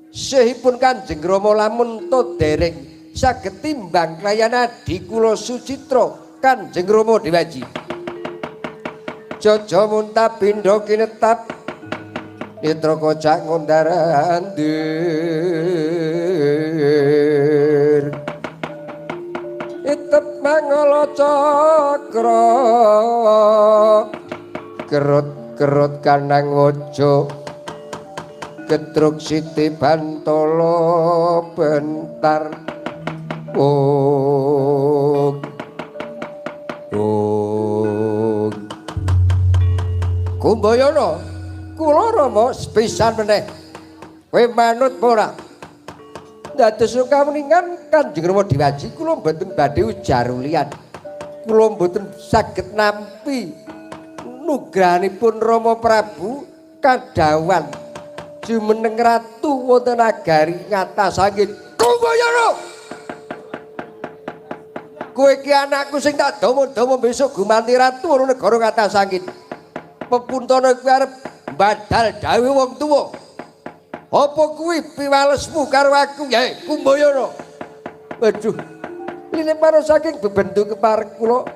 sehipun Kanjeng Rama lamun to dereng saged timbang kelayan adi kula Sucitra Kanjeng Rama Dewaji. Jaja muntabindha kinetap netra kocak ngondarandir. Itep mangala cakra kerut-kerut kanang waja ketruk siti bantala bentar. Oh. Oh. Kumbayana, kula Rama sepisan meneh. Kowe manut apa ora? Dados kawuningan Kanjeng Rama Dewaji kula mboten badhe ujar ulian. Kula mboten saged nampi nugrahanipun Rama Prabu kadhawan jumeneng ratu wonten nagari ngatasake Kumbayana. Kowe iki anakku sing tak dama-dama besok gumanti ratu ana negara ngatasake. Pepuntana kuwi arep mbadal dawuh wong tuwa. Apa kuwi piwalesmu karo aku, Yai Kumbayana? Waduh. Lineparo saking bebendu kepareng kula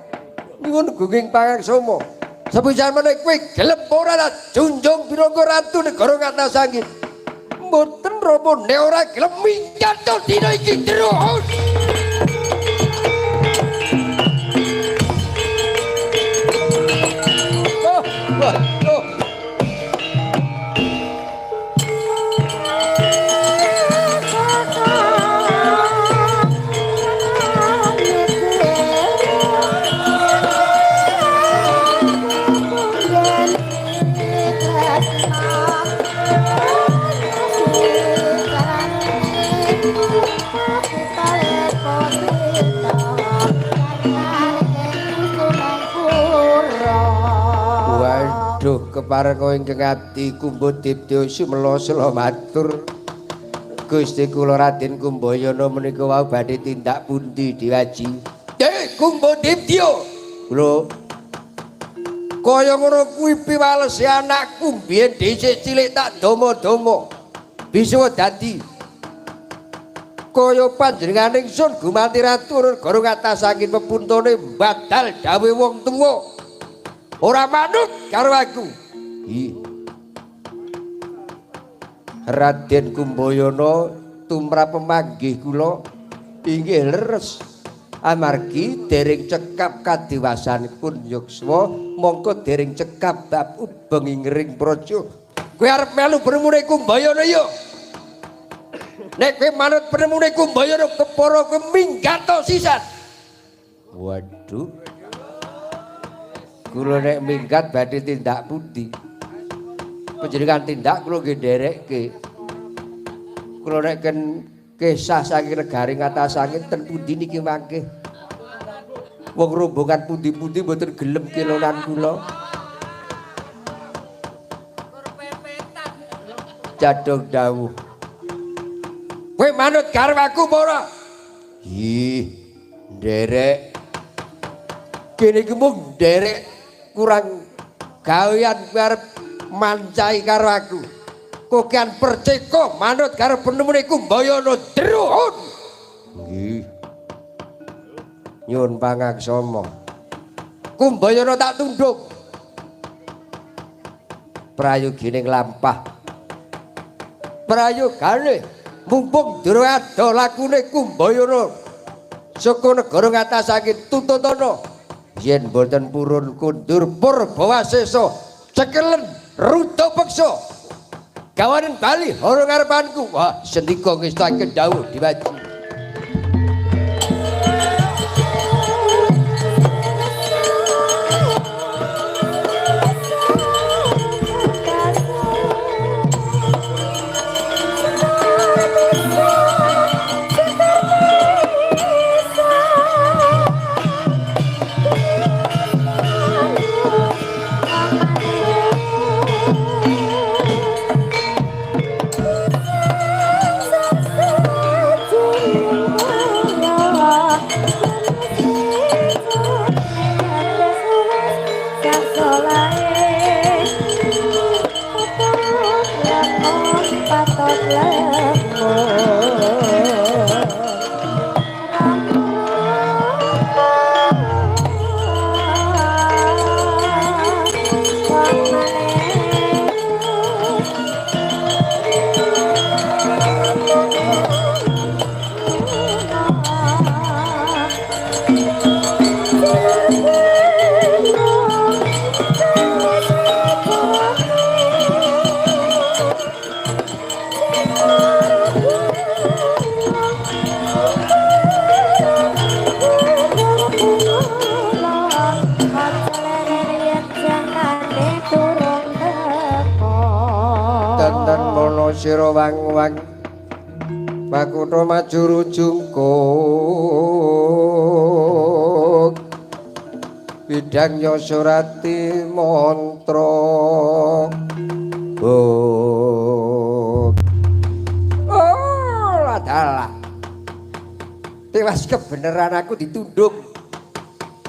nyuwun gunging pangaksama. Sepisan meneh kowe gelem ora tak junjung pinangka ratu negara ngatasake. Mboten Rama, nek ora gelem minggat dina iki terus. Oh, waduh. Waduh, kepareng ingkang ati Kumbodiptya sumela sela matur. Gusti kula Raden Kumbayana menika wau badhe tindak pundi Dewaji? Kumbodiptya. Lho. Kaya ngono kuwi piwalese anakku biyen dhisik cilik tak dama-dama. Bisa dadi kaya panjenengan ingsun gumanti ratu negara ngatasake pepuntone mbadal dawuh wong tuwa. Ora manut karo aku. Ih. Raden Kumbayana tumrap pemanggih kula inggih leres. Amargi dereng cekap kadiwasanipun yuswa, mongko dereng cekap bab ubeng ing praja. Kowe arep melu penemune Kumbayana ya? Nek kowe manut penemune Kumbayana kepara kowe minggat sisan. Waduh. Kula nek minggat badhe tindak pundi? Panjenengan tindak kula nggih nderekke. Kula nek ken kesah saking negari ngatasake ten pundi niki mangke. Wong rombongan pundi-pundi mboten gelem kelonan kula. Jadong dawuh. Kowe manut karo aku apa ora? Ih, nderek. Kene iki mung nderek kurang gawean kowe arep mancai karo aku. Kokean perceka manut karo penemune Kumbayana Druhun. Nggih. Nyuwun pangaksama. Kumbayana tak tunduk. Prayogining lampah. Prayogane mumpung durung ado lakune Kumbayana saka negara ngatasake tuntutana yen boten purun kundur purbawasesa cekelen ruta peksa gawanen bali hara ngarepanku. Wah, sendika ngestake dawuh Dewaji. Turung. sira wang-wang Pakutha majuru jungkuk bidang nyosurati mantra. Oh, oh adalah tewas kebenaran aku ditunduk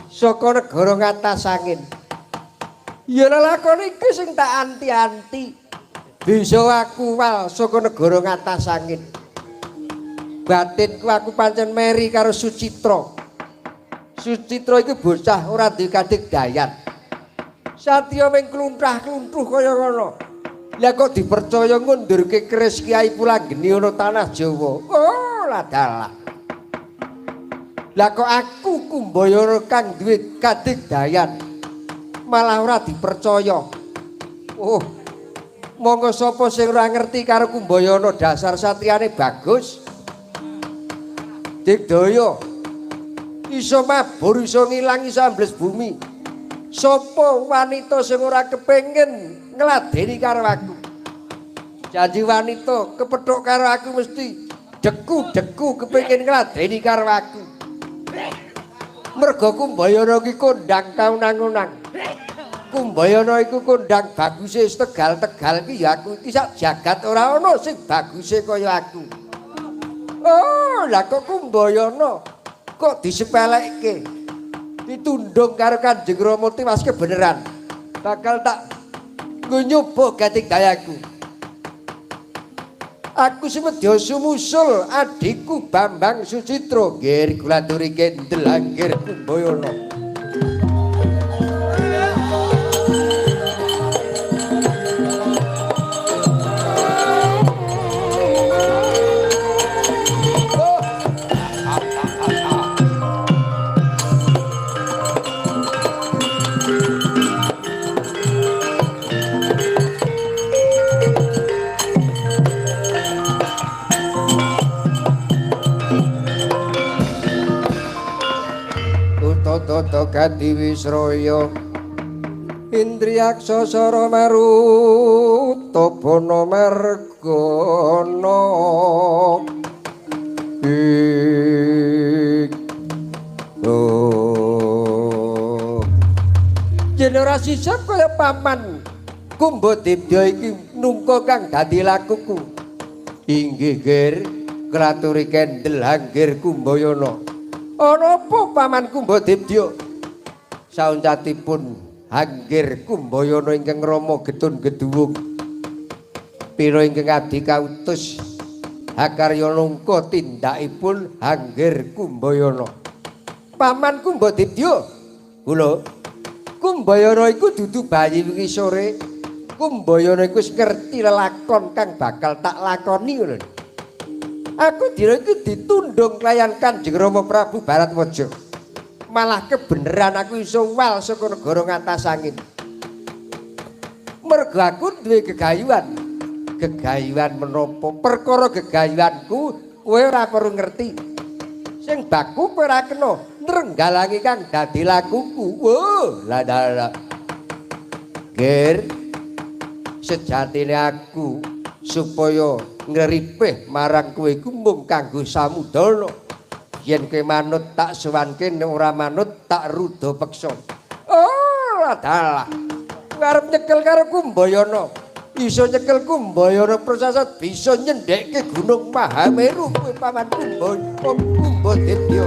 saka negara ngatas angin. Ya lelakon iki sing tak anti-anti. Bisa aku wal saka negara ngatas angin. Batinku aku pancen meri karo Sucitra. Sucitra iki bocah ora duwe kadigdayan. Satya ming kluntrah-kluntruh kaya ngono. Lah kok dipercaya ngundurke keris Kyai Pulanggeni ana tanah Jawa. Oh, ladalah. Lah kok aku Kumbayana kang duwe kadigdayan malah ora dipercaya. Oh. Monggo sapa sing ora ngerti karo Kumbayana dasar satriyane bagus. Digdaya. Iso mabur, iso ngilang, iso ambles bumi. Sapa wanita sing ora kepengin ngladeni karo aku? Janji wanita kepethuk karo aku mesti deku-deku kepengin ngladeni karo aku. Merga Kumbayana iki kondang kaunang-unang. Kumbayana iku kondang baguse Tegal-Tegal iki ya aku iki sak jagat ora ana sing baguse kaya aku. Oh, lah kok Kumbayana kok disepelekke? Ditundung karo Kanjeng Rama tiwas kebeneran. Bakal tak nggo nyoba gatigdayaku. Aku sumedya sumusul adhiku Bambang Sucitra nggih kula aturi kendel anggir Kumbayana. Tata gati wisraya Indriyaksa sara maruta bana margana ing oh yen ora sisip kaya paman Kumbadibya iki nungka kang dadi lakuku. Inggih Ger, klaturi kendel anggir Kumbayana. Ana apa paman Kumbadibya? Sauncatipun anggir Kumbayana ingkang rama getun geduwung. Pira ingkang abdi kautus hakarya nungka tindakipun anggir Kumbayana. Paman Kumbadibya, kula Kumbayana iku dudu bayi wingi sore. Kumbayana iku wis ngerti lelakon kang bakal tak lakoni ngono. Aku dina iki ditundung kelayan Kanjeng Rama Prabu Baratwaja. Malah kebeneran aku iso wal saka negara ngatas angin. Mergo aku duwe gegayuhan. Gegayuhan menapa? Perkara gegayuhanku kowe ora perlu ngerti. Sing baku kowe ora kena nrenggalangi kang dadi lakuku. Wah, lah lah. Ger, sejatine aku supaya ngripih marang kowe iku mung kanggo samudana. Yen kowe manut tak sowanke, nek ora manut tak ruda peksa. Oh, dalah. Kowe arep nyekel karo Kumbayana. Iso nyekel Kumbayana prasasat bisa nyendhekke Gunung Mahameru kowe paman Kumbadibya.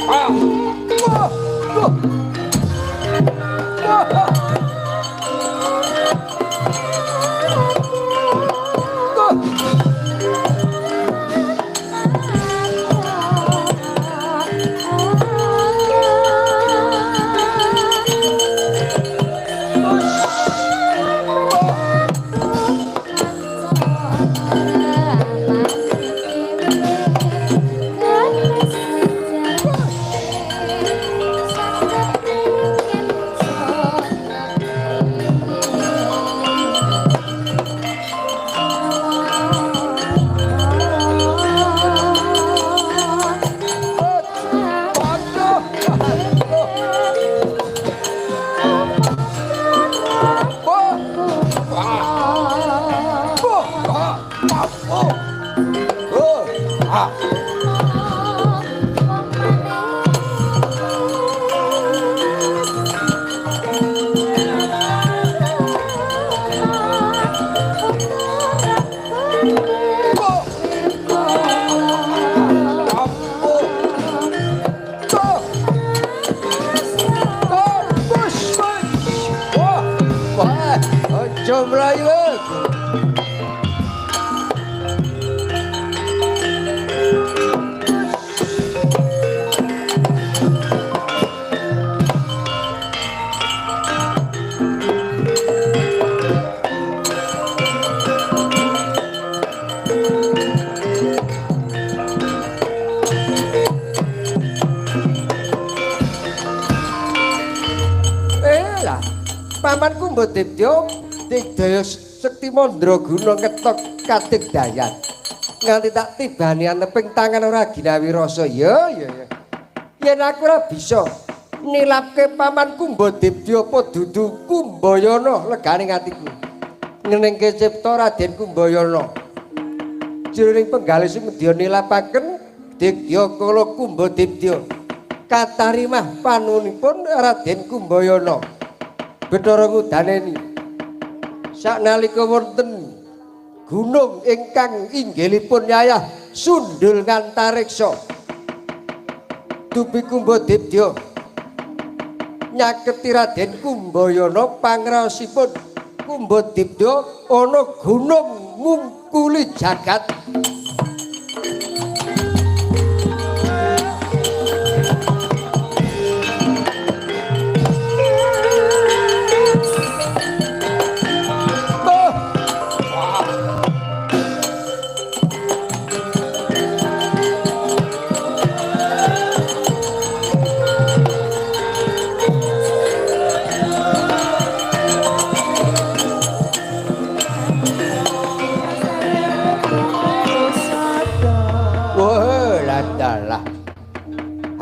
Ah. Wah. Wah. Wah. Jomlayu. Lah, pamanku Mbodibdya digdaya sekti mandraguna ngetok kadigdayan. Nganti tak tibani aneping tangan ora ginawi rasa. Ya ya ya. Yen aku ora bisa nilapke pamanku Mbodibdya apa dudu Kumbayana legane atiku. Ngenengke cipta Raden Kumbayana. Jroning penggalih sumedya nilapaken digdaya kala Kumbodibdya. Katarimah panunipun Raden Kumbayana. Bathara ngudaneni saknalika wonten gunung ingkang inggilipun yayah sundul ngantariksa dupi Kumbodibdya nyaketi Raden Kumbayana pangraosipun Kumbodibdya ana gunung ngungkuli jagat.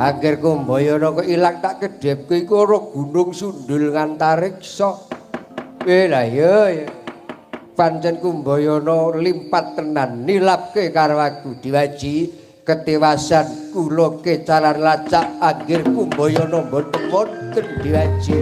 Angger Kumbayana kok ilang tak kedhepke iku ana gunung sundul ngantariksa. Lah ya. Pancen Kumbayana limpat tenan nilapke karo aku diwaji ketewasan kula kecalan lacak angger Kumbayana mboten wonten diwaji.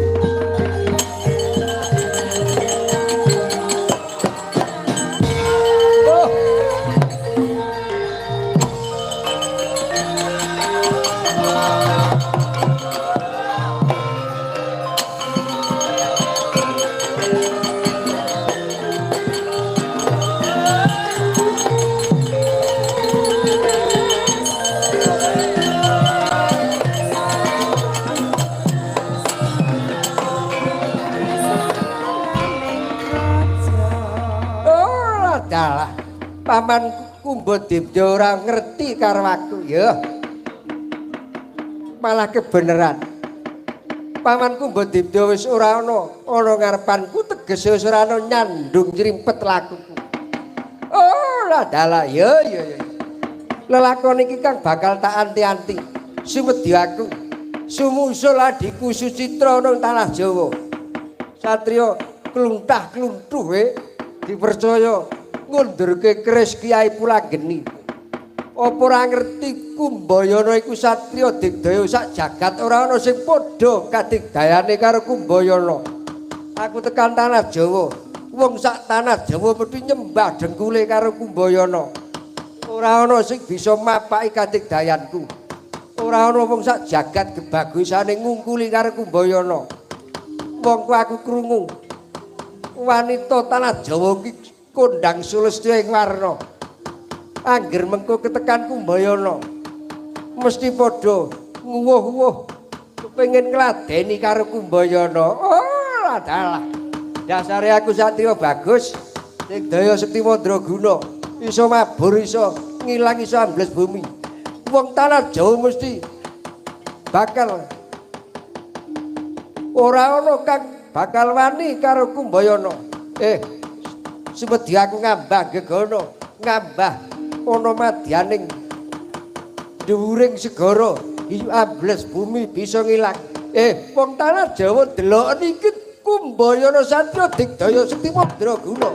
Paman Kumbodibdya ora ngerti karo aku ya. Malah kebeneran. Paman Kumbodibdya wis ora ana ana ngarepanku tegese wis ora ana nyandung nyrimpet lakuku. Oh, dalah ya ya ya. Lelakon iki kang bakal tak anti-anti. Sumedya aku. Sumusul adhiku Sucitra nang tanah Jawa. Satriya kluntah-kluntuh dipercaya ngundurke keris Kyai Pulanggeni. Apa ora ngerti Kumbayana iku satriya digdaya sak jagat ora ana sing padha kadigdayane karo Kumbayana. Aku tekan tanah Jawa, wong sak tanah Jawa mesti nyembah dengkule karo Kumbayana. Ora ana sing bisa mapaki kadigdayanku. Ora ana wong sak jagat kebagusane ngungkuli karo Kumbayana. Wong ku aku krungu wanita tanah Jawa iki kondang sulestya ing warna. Angger mengko ketekan Kumbayana mesti padha nguwuh-wuh kepengin ngladeni karo Kumbayana. Oh, dalah. Dasare aku satriya bagus, digdaya sekti mandraguna, iso mabur, iso ngilang, iso ambles bumi. Wong tanah Jawa mesti bakal ora ana kang bakal wani karo Kumbayana. Sumedya aku ngambah gegana, ngambah ana madyaning dhuwuring segara, ambles bumi bisa ngilang. Wong tanah Jawa delok niki Kumbayana satriya digdaya sekti mandraguna.